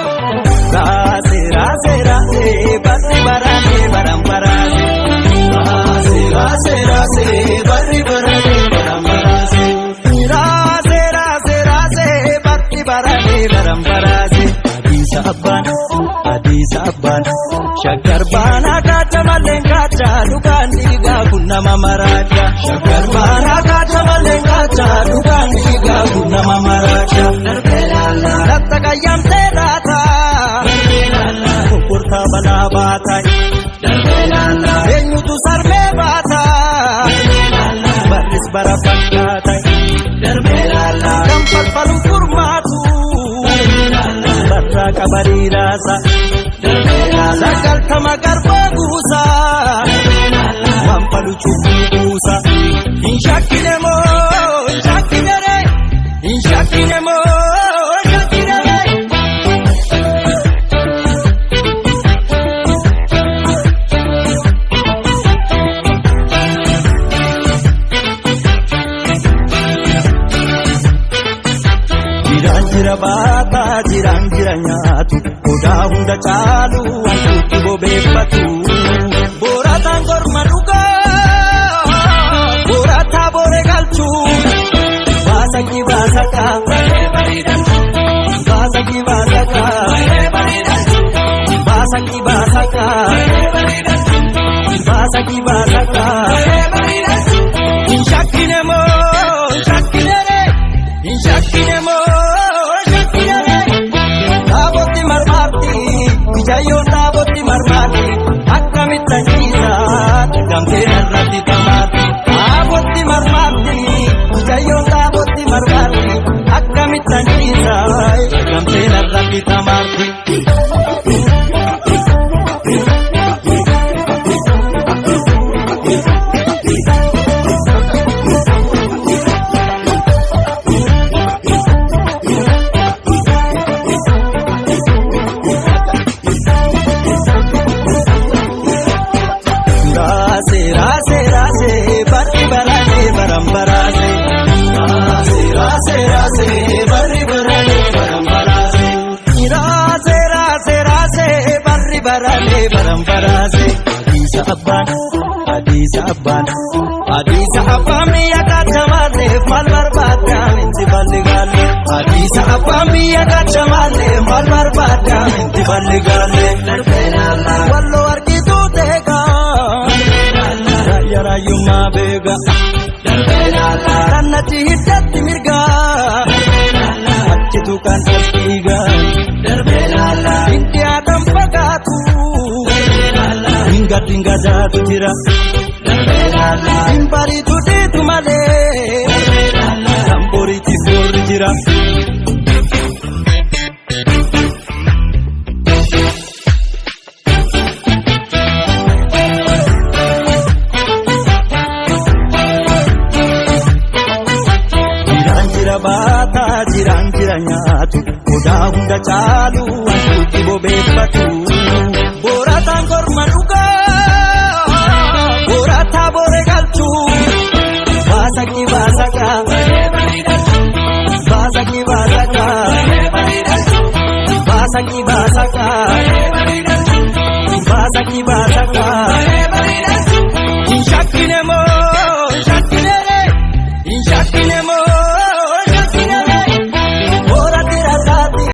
Raase raase raase barri barane barambarase. Raase raase raase barri barane barambarase. Raase raase raase barri barane barambarase. Hadiisa abbaan, hadiisa abbaan, shaggar baanaa kaacha malleen kaacha, dhugaan dhiigaa kun nama maraacha. Shaggar baanaa kaacha malleen kaacha, dhugaan dhiigaa kun nama maraacha. Latta qayyamtee laata. Kokkortaa balaa baata. Eenyutu sarmee baata? Barris bara fakkaata. Kan falfalu furmaatu. Barraa qabarii raasa. 90 garbaa guusa. Waan falu cubbuu buusa. Hin shakkine moo hin shakkine ree? Hin shakkine moo hin shakkine ree? Jiraan jira baataa, jiraan jira nyaatu, odaa hunda caalu wantuutti bobeeffatu. Boorataan gorma dhugaa, boorataa boore galchuu, baasakii baasakaa, baasakii baasakaa, baasakii baasakaa, baasakii baasakaa. Hin shakkine moo hin shakkine ree? Hin shakkine moo hin shakkine ree? Dhaabotti marmaarti, bijayyoon dhaabotti marmaarti, akkamitti anjiisa gamtee irratti tamaarti. Dhaabotti marmaarti, bijayyoon dhaabotti marmaarti, akkamitti anjiisa gamtee irratti tamaarti. Raase raase raase barri barane barambarase. Raase raase raase barri barane barambarase. Raase raase raase barri barane barambarase. Hadiisa abbaan, hadiisa abbaan, hadiisa abbaan biyya kaachamaallee maal barbaadda inti balli gaalle. Hadiisa abbaan biyya kaachamaallee maal barbaadda inti balli gaalle. Walloo argituu teekaa. Raayyaa raayyummaa beeka. Kannachi hiddatti mirga. Achitu kan as dhiiga. Hin dhiyaatan fagaatu. Dinga dinga daatu jira. Hin bariitu dhiitu malee. Kan boriitti foorri jira. Jiraan jira baataa, jiraan jira nyaatu, odaa hunda caalu wantuutti bobeeffatu. Boorataan gorma dhugaa, boorataa boore galchuu, baasakii baasakaa, baasakii baasakaa, baasakii baasakaa, baasakii baasakaa.